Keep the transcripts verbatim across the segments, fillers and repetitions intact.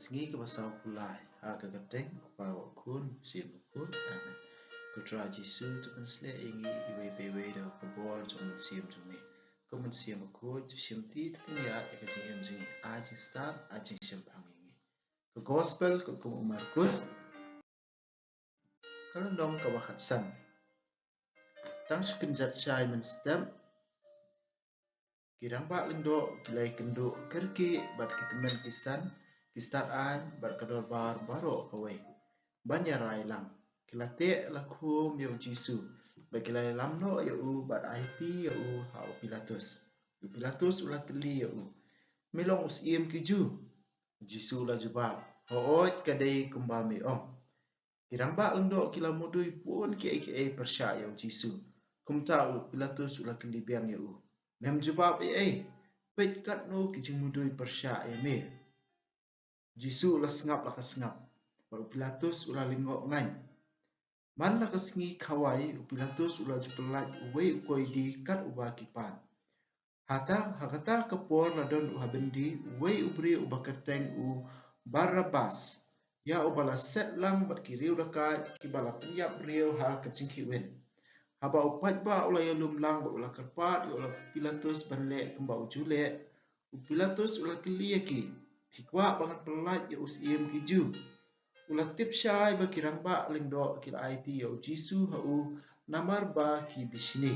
Sngi kaba saw phew lai, ha ka kyrteng u Kpa, u Khun, u Mynsiem Bakhuid. Amen. Ko Trai Jisu, to pynshlur ïa ngi iwei pa iwei da ka bor jong u Mynsiem jong me. Ko Mynsiem Bakhuid, to shim ti, to pynïaid ïa ka jingim jong ngi. Ai jingstad, ai jingshemphang ïa ngi. Ka Gospel katkum u Markus, ka lynnong kaba khatsan. Tang shu kynjat shai mynstep, ki rangbah lyngdoh ki la ïakynduh kyrkieh bad ki tymmen ki san, ki stad aiñ bad ka dorbar baroh kawei ban ïarai lang. Ki la teh la khum ïa u Jisu bad ki la ïalam noh ïa u bad aiti ïa u ha u Pilatus. U Pilatus u la kylli ïa u, "Me long u Syiem ki Jiw?" U Jisu u la jubab, "Hooid, ka dei kumba me ong." Ki rangbah lyngdoh ki la mudui bun kiei kiei pyrshah ïa u Jisu. Kumta u Pilatus u la kylli biang ïa u, "Mem jubab ei ei? Peit katno ki jingmudui pyrshah ïa me." U Jisu u la sngap la ka sngap, bad u Pilatus u la lyngngoh ngaiñ. Man la ka sngi khawai, u Pilatus u la ju pyllait uwei u koidi kat uba ki pan. Hata, ha kata ka por la don u ha byndi uwei u briew uba kyrteng u Barabbas, ïa uba la set lang bad ki riew dakaid kiba la pynïap briew ha ka jingkhih win. Haba u paidbah u la ïalum lang bad u la kyrpad ïa u Pilatus ban leh kumba u ju leh, u Pilatus u la kylli ïa ki, "Phi kwah ba ngan pyllait ïa u Syiem ki Jiw?" U la tip shai ba ki rangbah lyngdoh ki la aiti ïa u Jisu ha u namar ba ki bishni.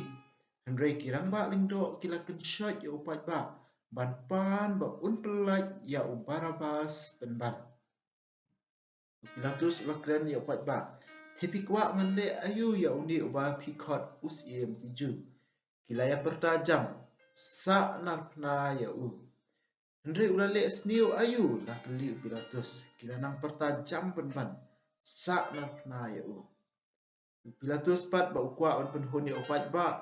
Hynrei ki rangbah lyngdoh ki la kynshoit ïa u paidbah ban pan ba un pyllait ïa u Barabbas pynban. U Pilatus u la kren ïa u paidbah, "Te phi kwah ngan leh aïu ïa une uba phi khot u Syiem ki Jiw?" Ki la ïa pyrta jam, "Sah narphna ïa u." "Hynrei u la leh sniew aïu?" la kylli u Pilatus. Ki la nang pyrta jam pynban, "Sah narphna ïa u." U Pilatus pat ba u kwah ban pynhun ïa u paidbah,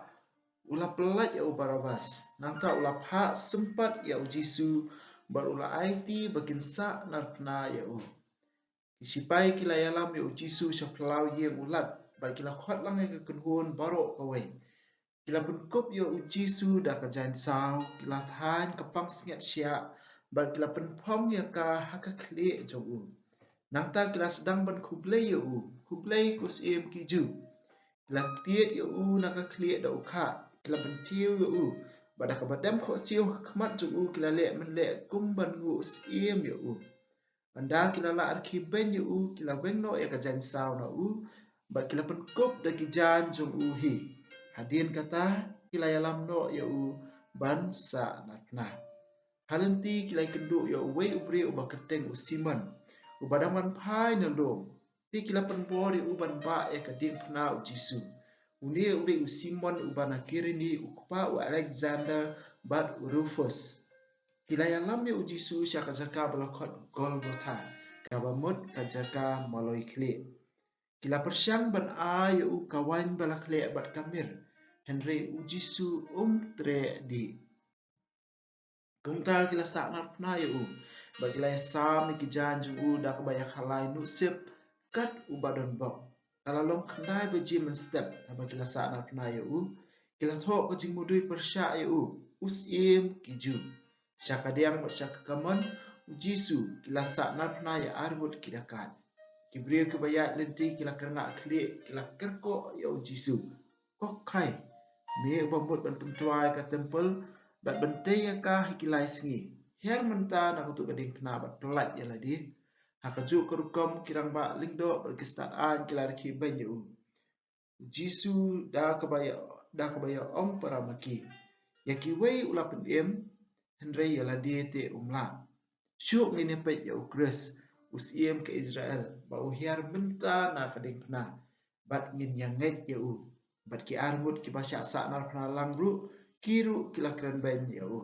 u la pyllait ïa u Barabbas. Nangta u la phah sympat ïa u Jisu bad u la aiti ba kin sah narphna ïa u. Ki sipai ki la ïalam ïa u Jisu sha phyllaw ïing u lad bad ki la khot lang ïa ka kynhun baroh kawei. Ki la pynkup ïa u Jisu da ka jaiñ saw, ki la thaiñ ka pansngiat shiah bad ki la pynphong ïa ka ha ka khlieh jong u. Nangta ki la sdang ban khublei ïa u, "Khublei ko Syiem ki Jiw." Ki la tied ïa u na ka khlieh da u khah, ki la pyntiew ïa u bad da kaba dem khohsiew ha khmat jong u ki la leh mynleh kum ban nguh syiem ïa u. Ynda ki la lah rkhie beiñ ïa u, ki la weng noh ïa ka jaiñ saw na u bad ki la pynkup da ki jaiñ jong u hi. Hadien kata ki la ïalam noh ïa u ban sah narphna. Ha lynti ki la ïakynduh ïa uwei u briew uba kyrteng u Simon, uba dang wan phai na lum. Te ki la pynbor ïa u ban bah ïa ka diengphna u Jisu. Une u dei u Simon uba na Kirene, u kpa u Alexander bad u Rufus. Ki la ïalam ïa u Jisu sha ka jaka ba la khot Golgotha, kaba mut ka jaka maloi khlieh. Ki la pyrshang ban ai ïa u ka waiñ ba la khleh bad ka mir, hynrei u Jisu um treh dih. Kumta ki la sah narphna ïa u bad ki la ïasam ïa ki jaiñ jong u da kaba ïakhalai nuh sip kat uba don bok. Ka la long khyndai baje mynstep haba ki la sah narphna ïa u. Ki la thoh ka jingmudui pyrshah ïa u, "U Syiem ki Jiw." Sha ka diang bad sha ka kamon u Jisu ki la sah narphna ïa arngut ki dakaid. Ki briew kiba ïaid lynti ki la kyrngah khlieh, ki la kyrkhu ïa u Jisu, "Ko khai, me uba mut ban pyntwa ïa ka templ bad ban tei ïa ka ha ki lai sngi, hiar mynta na katu ka diengphna bad pyllait ïa lade." Ha kajuh ka rukom ki rangbah lyngdoh bad ki stad aiñ ki la rkhie beiñ ïa u. U Jisu da kaba ïa, da kaba ïa ong para ma ki, "Ïa kiwei u la pynim, hynrei ïa lade te um lah. Shuh, ngin ïa peit ïa u Khrist, u Syiem ka Israel, ba u hiar mynta na ka diengphna, bad ngin ïa ngeit ïa u." Bad ki arngut kiba shah sah narphna lang ruh, ki ruh ki la kren beiñ ïa u.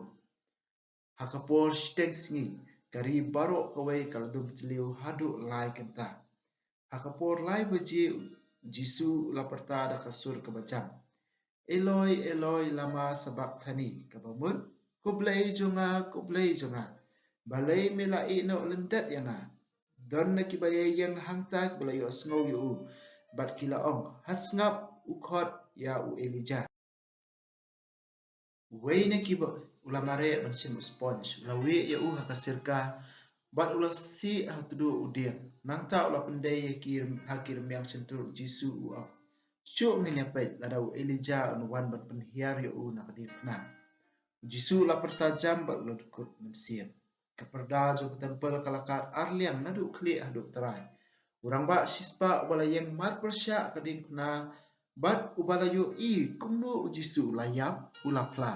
Ha ka por shiteng sngi, ka ri baroh kawei ka la dum thliew haduh lai kynta. Ha ka por lai baje u Jisu u la pyrta da ka sur kaba jam, "Eloi, Eloi, lama sabakthani?" Kaba mut, "Ko Blei jong nga, ko Blei jong nga, balei me la ïehnoh lyndet ïa nga?" Don na kiba ïeng hangta kiba la ïohsngew ïa u bad ki la ong, "Ha sngap, u khot ïa u Elijah." Uwei na kiba u la mareh ban shim u sponge, u la wieh ïa u ha ka sirka Bad u la sieh ha tdong u dieng. Nangta u la pyndei ïa ki, ha ki rmiang shyntur u Jisu, u ong: Shuh, ngin ïa peit lada u Elijah un wan ban pynhiar ïa u na ka diengphna. U Jisu u la pyrta jam bad u la dkut mynsiem. Ka pyrda jong ka templ ka la kad ar liang naduh khlieh haduh trai. U rangbah shispah uba la ïeng marpyrshah ka diengphna bad uba la ïohi kumno u Jisu u la ïap, u la phla: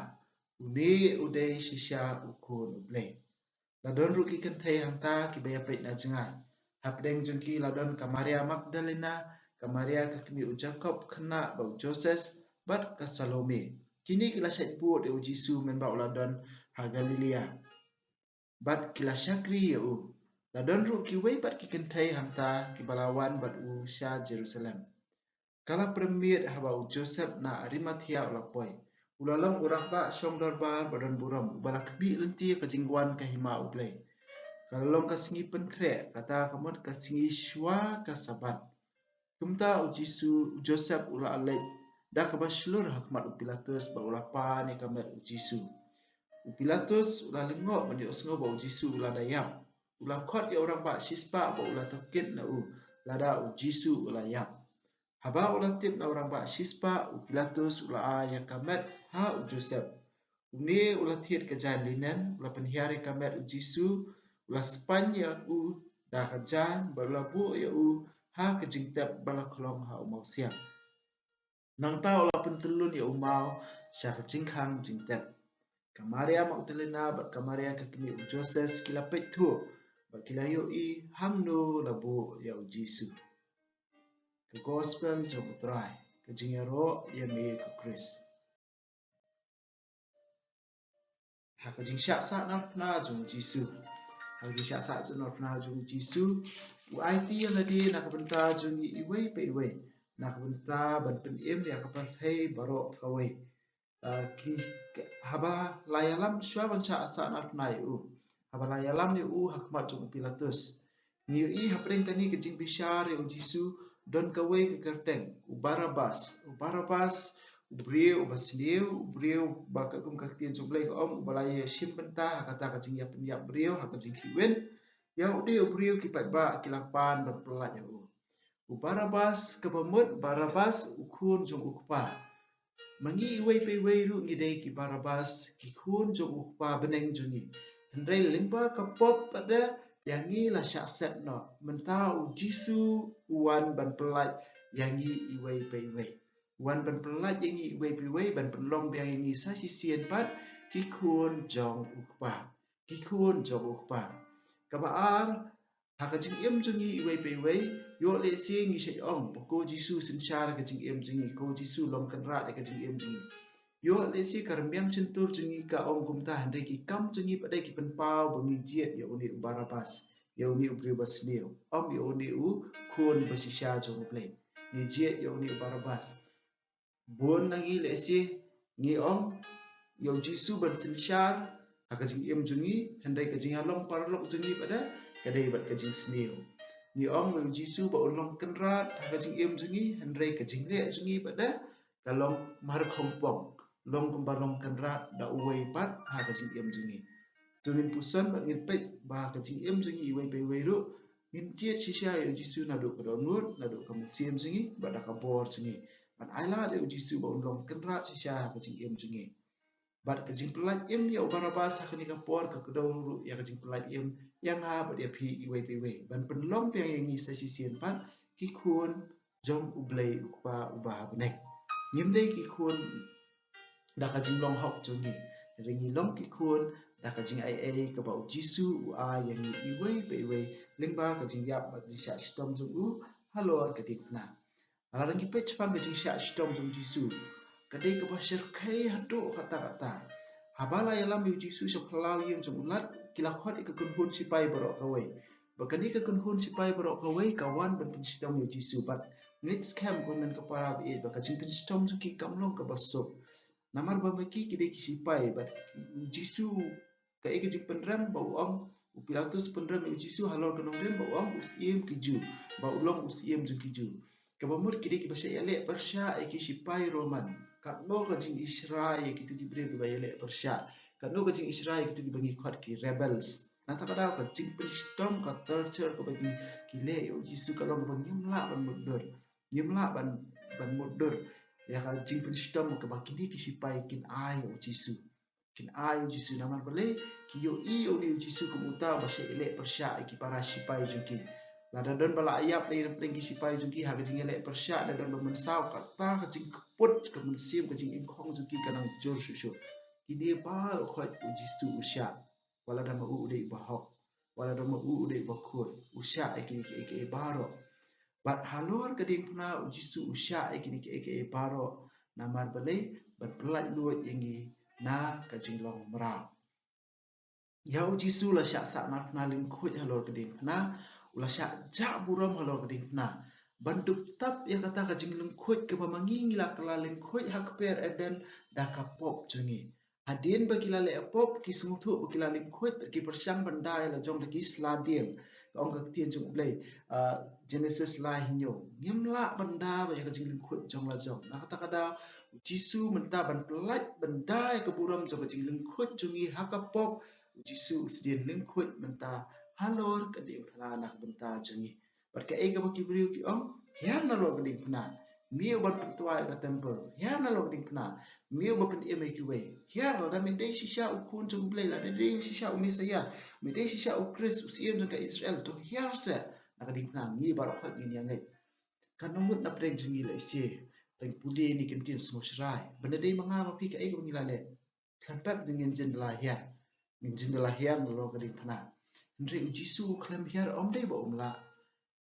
Une u dei shisha u Khun u Blei. La don ruh ki kynthei hangta kiba ïa peit na jngai. Hapdeng jong ki la don ka Maria Magdalena, ka Maria ka kmie u Jakob khynnah bad u Joses, bad ka Salome. Kine ki la shait bud ïa u Jisu mynba u la don ha Galilea, bad ki la shakri ïa u. La don ruh kiwei pat ki kynthei hangta kiba la wan bad u sha Jerusalem. Ka la pyrshah haba u Joseph na Arimathea u la poi. U la long u rangbah shong dorbar ba don burom, uba la khmih lynti ka jingwan ka Hima U Blei. Ka la long ka sngi pynkhreh, kata ka mut ka sngi shuwa ka Sabbath. Kumta u Jisu, u Joseph u la leit da kaba shlur ha khmat u Pilatus bad u la pan ïa ka met u Jisu. U Pilatus u la lyngngoh ban ïohsngew ba u Jisu u la da ïap. U la khot ïa u rangbah shispah bad u la tohkit na u lada u Jisu u la ïap. Haba u la tip na u rangbah shispah, u Pilatus u la ai ïa ka met ha u Joseph. Une u la thied ka jaiñ linen, u la pynhiar ïa ka met u Jisu, u la spaiñ ïa u da ka jaiñ bad u la buh ïa u ha ka jingtep ba la khlong ha u mawsiang. Nangta u la pyntyllun ïa u maw sha ka jingkhang jingtep. Ka Maria Magdalena bad ka Maria ka kmie u Joses ki la peit thuh bad ki la ïohi hangno la buh ïa u Jisu. Ka Gospel jong u Trai. Ka jingïaroh ïa me ko Khrist. Ha ka jingshah sahnarphna jong u Jisu. Ha ka jingshah sahnarphna jong u Jisu, u aiti ïa lade na ka bynta jong ngi iwei pa iwei, na ka bynta ban pynim ïa ka pyrthei baroh kawei. Ah, ki, haba la ïalam shuwa ban shah sahnarphna ïa u, haba la ïalam ïa u ha khmat jong u Pilatus, ngi ïohi hapdeng kane ka jingbishar ïa u Jisu don kawei ka kyrteng, u Barabas. U Barabas, u briew uba sniew, u briew ba katkum ka ktien jong u Blei ka ong, uba la ïashim bynta ha kata ka jingïapynïap briew ha ka jingkhihwin. Ïa u dei u briew ki paidbah ki la pan ban pyllait ïa u. U Barabas, kaba mut Barabas u khun jong u kpa. Ma ngi iwei pa iwei ruh ngi dei ki Barabas, ki khun jong u Kpa bneng jong ngi. Hynrei lyngba ka pop pat de ïa ngi la shah set noh. Mynta u Jisu u wan ban pyllait ïa ngi iwei pa iwei. U wan ban pyllait ïa ngi iwei pa iwei, ban pynlong biang ïa ngi sa shisien pat ki khun jong u Kpa. Ki khun jong u Kpa. Kaba ar, ha ka jingim jong ngi iwei pa iwei, ïoh lehse ngi shait ong ba ko Jisu synshar ha ka jingim jong ngi, ko Jisu long kynrad ha ka jingim jong ngi. Ïoh lehse ka rmiang shyntur jong ngi ka ong kumta, hynrei ki kam jong ngi pat de ki pynpaw ba ngi jied ïa une u Barabas, ïa une u briew ba sniew, ym ïa une u khun ba shisha jong u Blei. Ngi jied ïa une u Barabas. Bun na ngi lehse ngi ong ïa u Jisu ban synshar ha ka jingim jong ngi, hynrei ka jingïalong paralok jong ngi pat de ka dei bad ka jingsniew. Ngi ong ïa u Jisu ba un long kynrad ha ka jingim jong ngi, hynrei ka jingleh jong ngi pat de ka long markhongpong, long kumba long kynrad da uwei pat ha ka jingim jong ngi. To ngin puson bad ngin peit ba ha ka jingim jong ngi iwei pa iwei ruh ngin jied shisha ïa u Jisu naduh ka dohnud, naduh ka mynsiem jong ngi bad da ka bor jong ngi, ban ailad ïa u Jisu ba un long kynrad shisha ha ka jingim jong ngi. Bad ka jingpyllait im ïa u Barabas ha kane ka por ka kdew ruh ïa ka jingpyllait im ïa nga bad ïa phi iwei pa iwei, ban pynlong biang ïa ngi sa shisien pat ki khun jong u Blei u Kpa uba ha bneng. Ngim dei ki khun da ka jinglong hok jong ngi, hynrei ngi long ki khun da ka jingaiei kaba u Jisu u ai ïa ngi iwei pa iwei lyngba ka jingïap bad jingshah shitom jong u halor ka diengphna. Lada ngi peit shaphang ka jingshah shitom jong u Jisu, ka dei kaba shyrkhei haduh katta katta. Haba la ïalam ïa u Jisu sha phyllaw ïing jong u Lat, ki la khot ïa ka kynhun sipai baroh kawei. Ba kane ka kynhun sipai baroh kawei ka wan ban pynshitom ïa u Jisu, bad ngeit skhem ko hynmen ko para ba ïeit ba ka jingpynshitom jong ki kam long kaba suk. Namar ba ma ki ki dei ki sipai, bad u Jisu, kaei ka jingpynrem ba u ong, u Pilatus pynrem ïa u Jisu halor ka nongrim ba u ong u Syiem ki Jiw, ba u long u Syiem jong ki Jiw. Kaba mut ki dei kiba shah ïaleh pyrshah ïa ki sipai Roman. Katno ka jingishrai ïa kito ki briew kiba ïaleh pyrshah. Katno ka jingishrai ïa kito kiba ngi khot ki rebels. Na kata ka daw ka jingpynshitom, ka torture kaba ki, ki leh ïa u Jisu ka long ba ngim lah ban mutdur. Ngim lah ban, ban mutdur ïa ka jingpynshitom kaba kine ki sipai kin ai ïa u Jisu. Kin ai ïa u Jisu namar balei? Ki ïohi ïa une u Jisu kum uta uba shah ïaleh pyrshah ïa ki para sipai jong ki. Lada don ba la ïap lei na pdeng ki sipai jong ki ha ka jingïaleh pyrshah, lada don ba mynsaw, kata ka jingkput ka mynsiem, ka jingïakhong jong ki ka nang jur shuh shuh. Kine baroh khoit u Jisu u shah. Wat lada ma u u dei uba hok, wat lada ma u u dei uba khuid, u shah ïa kine kiei kiei baroh. Bad halor ka diengphna u Jisu u shah ïa kine kiei kiei baroh. Namar balei? Ban pyllait luid ïa ngi na ka jinglong mraw. Ïa u Jisu la shah sahnarphna lyngkhuid halor ka diengphna, u la shah jah burom halor ka diengphna. Ban dup tap ïa kata ka jinglyngkhuid kaba ma ngi ngi la kylla lyngkhuid ha kper Eden da ka pop jong ngi. Hadien ba ki la leh pop, ki sngewthuh ba ki la lyngkhuid, ki pyrshang ban da ïa la jong da ki sla dieng. Ka ong ka ktien jong U Blei, ah, Genesis lai hynñiew. Ngim lah ban da ba ïa ka jinglyngkhuid jong la jong. Na kata ka daw, u Jisu mynta ban pyllait ban da ïa ka burom jong ka jinglyngkhuid jong ngi ha ka pop, u Jisu u sdien lyngkhuid mynta halor ka diengphna na ka bynta jong ngi. Bad kaei kaba ki briew ki ong, hiar nalor ka diengphna. Me uban pyntwa ïa ka templ, hiar nalor ka diengphna. Me uba pynim ïa kiwei, hiar. Lada me dei shisha u Khun jong U Blei, lada dei shisha u Messaïah, me dei shisha u Khrist, u Siem jong ka Israel, to hiar seh na ka diengphna. Ngi baroh khoit ngin ïa ngeit. Kan ym mut na pdeng jong ngi lehse, pdeng pule ne ki ktien sngewsrai. Ban da dei ma nga ma phi, kaei kaba ngi la leh? Khlem pep jong ngin jin da la hiar. Ngin jin da la hiar nalor ka diengphna. Hynrei u Jisu u khlem hiar, ym dei ba um lah.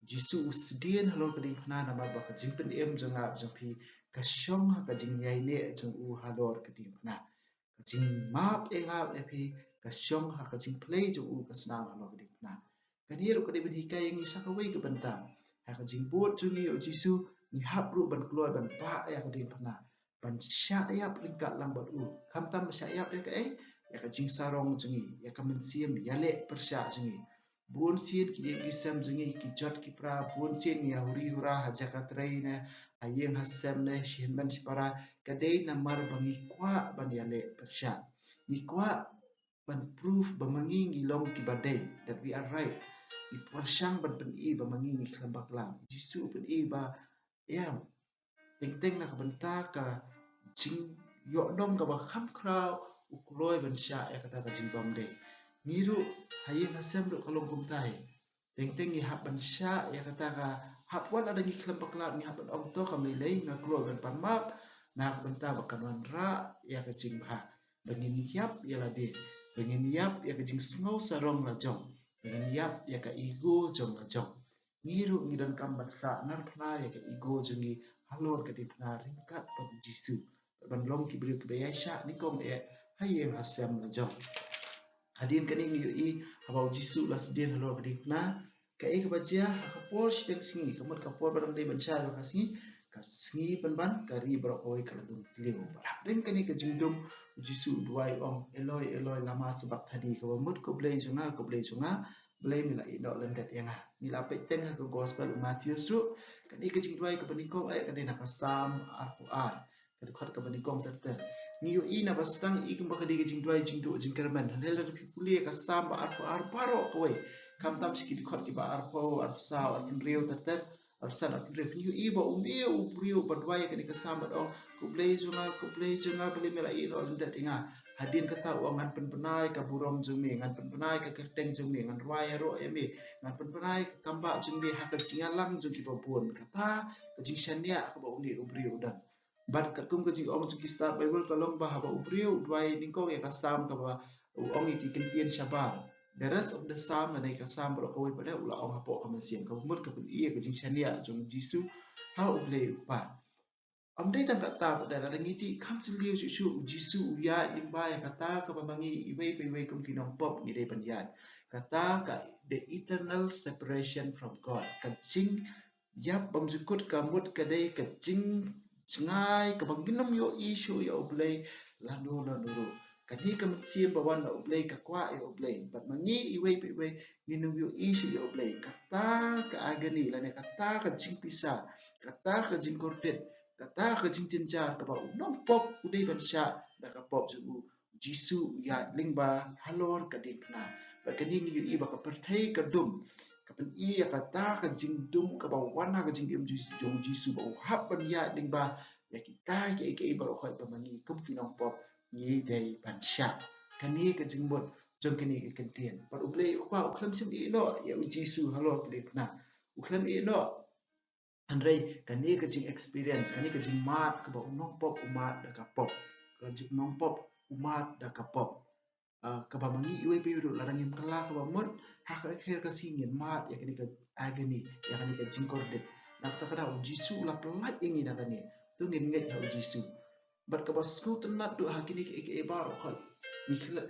U Jisu u sdien halor ka diengphna namar ba ka jingpynim jong nga jong phi ka shong ha ka jingïaineh jong u halor ka diengphna. Ka jingmap ïa nga ïa phi ka shong ha ka jingphlei jong u ka snam halor ka diengphna. Kane ruh ka dei ban hikai ïa ngi sa kawei ka bynta. Ha ka jingbud jong ngi ïa u Jisu, ngi hap ruh ban kloi ban bah ïa ka diengphna, ban shah ïap ryngkat lang bad u. Khamtam ban shah ïap ïa kaei? Ïa ka jingsarong jong ngi, ïa ka mynsiem ïaleh pyrshah jong ngi. Bun sien ki ïing ki sem jong ngi ki jot ki pra, bun sien ngi ïa huri hura ha jaka trei ne ha ïing ha sem ne shi hynmen shi para, ka dei namar ba ngi kwah ban ïaleh pyrshah. Ngi kwah ban prove ba ma ngi ngi long kiba dei, that we are right. Ngi pyrshang ban pyni ba ma ngi ngi khlem bakla. Jisu u pyni ba, ïa, teng teng na ka bynta ka jingïohnong kaba kham khraw u kloi ban shah ïa kata ka jingbymdei. Ngi ruh ha ïing ha sem ruh ka long kumta hi. Teng teng ngi hap ban shah ïa kata ka, hap wat lada ngi khlem bakla, ngi hap ban ong to kam lei lei, nga kloi ban pan map na ka bynta ba kan wanrah ïa ka jingbha. Ba ngin ïap ïa lade, ba ngin ïap ïa ka jingsngew sarong la jong, ba ngin ïap ïa ka ego jong la jong. Ngi ruh ngi donkam ban sahnarphna ïa ka ego jong ngi halor ka diengphna ryngkat bad u Jisu, ban long ki briew kiba ïaishah nyngkong eh ha ïing ha sem la jong. Hadien kane ngi ïohi haba u Jisu u la sdien halor ka diengphna, kaei kaba jia? Ha ka por shiteng sngi, ka mut ka por ba dang dei ban shai ba ka sngi, ka sngi pynban, ka ri baroh kawei ka la dum tliw. Bad hapdeng kane ka jingdum, u Jisu u duwai u ong, Eloi, Eloi, lama sabakthani? Kaba mut, Ko Blei jong nga, Ko Blei jong nga, balei me la ïehnoh lyndet ïa nga? Ngi la peit teng ha ka gospel u Mathaios ruh, kane ka jingduwai kaba nyngkong eh ka dei na ka Salm arphew ar, ka dkhot kaba nyngkong ter ter. Ngi ïohi na ba sdang i kumba ka dei ka jingduwai jingduh jingkyrmen. Hynrei lada phi pule ka Salm ba arphew ar baroh kawei, khamtam shi ki dkhot kiba arphew, arphew saw, arphew hynriew ter ter, arphew san, arphew hynriew, phin ïohi ba une u briew ba duwai kane ka Salm bad ong, Ko Blei jong nga, Ko Blei jong nga, balei me la ïehnoh lyndet ïa nga? Hadien kata u ong, ngan pynbna ïa ka burom jong me, ngan pynbna ïa ka kyrteng jong me, ngan rwai ïaroh ïa me, ngan pynbna ïa ka kambah jong me ha ka jingïalang jong kiba bun. Kata ka jingshaniah kaba une u briew u don. Bad katkum ka jingong jong ki Stad Baibl ka long ba haba u briew u duwai nyngkong ïa ka Salm kaba u ong ïa ki kyntien shabar, the rest of the Psalm, lane ka Salm baroh kawei pat de u la ong hapoh ka mynsiem. Kaba mut ka pyni ïa ka jingshaniah jong u Jisu ha U Blei U Kpa. Ym dei tang kata pat de, lada ngi tip kham jylliew shuh shuh, u Jisu u ïaid lyngba ïa kata kaba ma ngi iwei pa iwei kum ki nongpop ngi dei ban ïaid. Kata ka the eternal separation from God. Ka jingïap bymjukut, ka mut ka dei ka jingjngai kaba ngin ym ïohi shuh ïa U Blei lano lano ruh. Kane ka mynsiem ba wan na U Blei, ka kwah ïa U Blei. Bad ma ngi iwei pa iwei ngin ym ïohi shuh ïa U Blei. Kata ka agony lane kata ka jingpisa, kata ka jingkordit, kata ka jingjynjar kaba u nongpop u dei ban shah da ka pop jong u, u Jisu u ïaid lyngba halor ka diengphna. Bad kane ngi ïohi ba ka pyrthei ka dum, ka pyni ïa kata ka jingdum kaba wan ha ka jingim jong u Jisu ba u hap ban ïaid lyngba ïa kita kiei kiei baroh khoit ba ma ngi kum ki nongpop ngi dei ban shah. Kane ka jingmut jong kane ka kyntien. Bad U Blei u Kpa u khlem shym ïeh noh ïa u Jisu halor ka diengphna. U khlem ïeh noh. Hynrei kane ka jing experience, kane ka jingmad kaba u nongpop u mad da ka pop, ka jing nongpop u mad da ka pop. Ah, kaba ma ngi iwei pa iwei ruh lada ngim kylla kaba mut ha ka kher ka sngi ngin mad ïa kane ka agony, ïa kane ka jingkordit. Na kata ka daw u Jisu u la pyllait ïa ngi na kane. To ngin ngeit ha u Jisu. Bad kaba sngewtynnat duh ha kine kiei kiei baroh khoit, ngi khlem,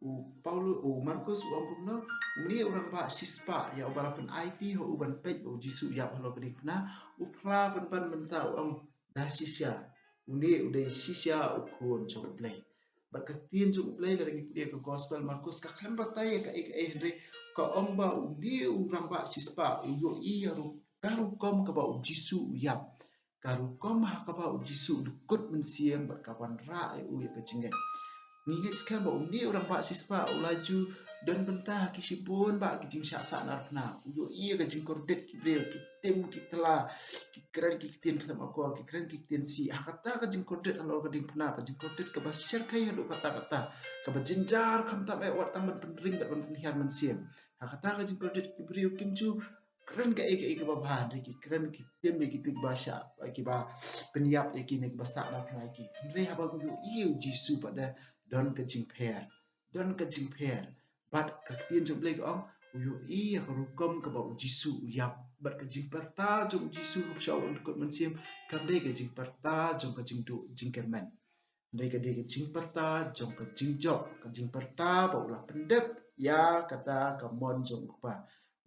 u Paulus, u Markus u ong kumno, une u rangbah shispah ïa uba la pynaiti ha u ban peit ba u Jisu u ïap halor ka diengphna, u phla pynban mynta u ong da shisha, une u dei shisha u Khun jong U Blei. Bad ka ktien jong U Blei lada ngi pule ka Gospel Markus ka khlem batai ïa kaei kaei hynrei ka ong ba une u rangbah shispah u ïohi ïa ru-, ka rukom kaba u Jisu u ïap. Ka rukom ha kaba u Jisu u dkut mynsiem bad ka wanrah ïa u ïa ka jingngeit. Ngi ngeit skhem ba une u rangbah shispah u la ju don bynta ha ki shibun bah ki jingshah sahnarphna. U ïohi ïa ka jingkordit ki briew, ki tim ki tla, ki kren ki ktien khlem akor, ki kren ki ktien sih. Ha kata ka jingkordit halor ka diengphna, ka jingkordit kaba shyrkhei haduh katta katta, kaba jynjar khamtam eh wat tang ban pynring bad ban pynhiar mynsiem. Ha kata ka jingkordit ki briew kim ju kren kaei kaei kaba bha, hynrei ki kren ki tim ïa kito kiba shah, kiba pynïap ïa ki ne kiba sahnarphna ïa ki. Hynrei haba u ïohi ïa u Jisu pat da don ka jingpher. Don ka jingpher. Bad ka ktien jong U Blei ka ong, u ïohi ïa ka rukom kaba u Jisu u ïap. Bad ka jingpyrta jong u Jisu hapdeng u dkut mynsiem kam dei ka jingpyrta jong ka jingduh jingkyrmen. Hynrei ka dei ka jingpyrta jong ka jingjop, ka jingpyrta ba u la pyndep ïa kata ka mon jong u Kpa.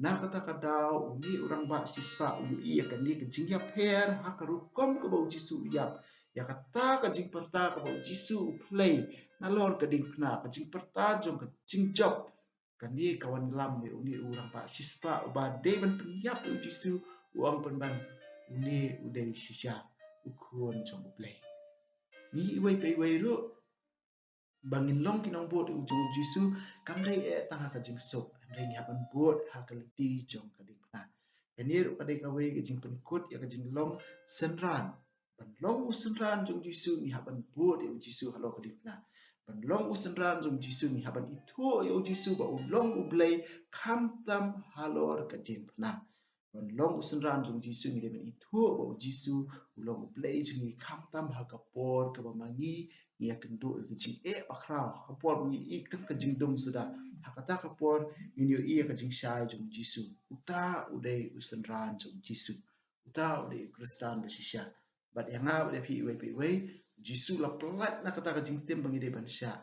Na kata ka daw une u rangbah shispah u ïohi ïa kane ka jingïapher ha ka rukom kaba u Jisu u ïap. Ïa kata ka jingpyrta kaba u Jisu u plie nalor ka diengphna, ka jingpyrta jong ka jingjop. Kane ka wanlam ïa une u rangbah shispah uba dei ban pynïap ïa u Jisu, u ong pynban, une u dei shisha u Khun jong U Blei. Ngi iwei pa iwei ruh ba ngin long ki nongbud jong u Jisu kam dei eh tang ha ka jingsuk, hynrei ngi hap ban bud ha ka lynti jong ka diengphna. Kane ruh ka dei kawei ka jingpynkut ïa ka jinglong synran. Ban long u synran jong u Jisu ngi hap ban bud ïa u Jisu halor ka diengphna. Ban long u synran jong u Jisu ngi hap ban ithuh ïa u Jisu ba u long U Blei khamtam halor ka diengphna. Ban long u synran jong u Jisu ngi dei ban ithuh ba u Jisu u long U Blei jong ngi khamtam ha ka por kaba ma ngi ngi ïakynduh ïa ka jingeh bakhraw, ha ka por ba ngi ïohi tang ka jingdum suda. Ha kata ka por ngin ïohi ïa ka jingshai jong u Jisu. Uta u dei u synran jong u Jisu. Uta u dei u Khristan ba shisha. Bad ïa nga bad ïa phi iwei pa iwei, u Jisu la pyllait na kata ka jingtim ba ngi dei ban shah.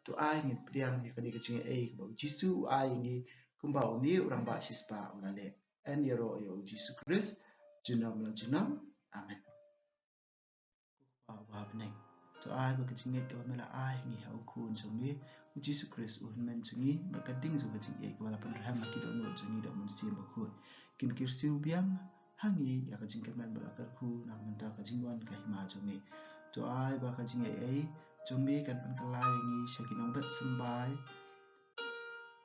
To ai ngin pdiang ïa kane ka jingaiei kaba u Jisu u ai ïa ngi kumba une u rangbah shispah u la leh. Yn ïaroh ïa u Jisu Khrist junom la junom. Amen. Ko Kpa uba ha bneng, to ai ba ka jingngeit kaba me la ai ha ngi ha u Khun jong me u Jisu Khrist u hynmen jong ngi, bad ka ding jong ka jingïeit kaba la pynrhem ha ki dohnud jong ngi da u Mynsiem Bakhuid kin kyrsiew biang ha ngi ïa ka jingkyrmen bad la kyrkhu na ka bynta ka jingwan ka hima jong me. To ai ba ka jingaiei jong me kan pynkylla ïa ngi sha ki nongbet symbai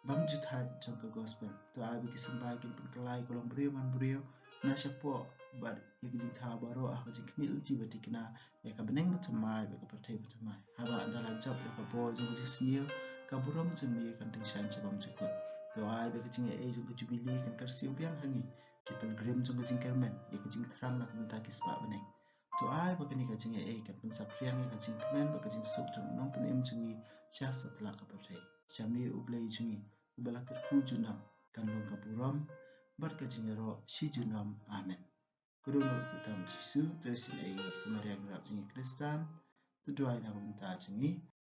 bymjukut jong ka gospel. To ai ba ki symbai kin pynkylla ïa ka longbriew manbriew na shapoh bad ïa ka jingthaw baroh ha ka jingkhmih lynti ba thikna ïa ka bneng bathymmai bad ka pyrthei bathymmai. Haba ynda la jop ïa ka bor jong ka jingsniew, ka burom jong me kan tyngshaiñ sha bymjukut. To ai ba ka jingaiei jong ka jubili kan kyrsiew biang ha ngi ki pilgrim jong ka jingkyrmen ïa ka jingthrang na ka bynta ki spah bneng. To ai ba kane ka jingaiei kan pynsaphriang ïa ka jingkmen bad ka jingsuk jong u Nongpynim jong ngi sha satlak ka pyrthei. Sha me U Blei jong ngi uba la kyrkhu junom, kan long ka burom bad ka jingïaroh shi junom. Amen. Ko Dohnud Kpa Jisu, to isynei ïa ngi. Ko Maria Nongrep jong ngi Khristan, to duwai na ka bynta jong ngi.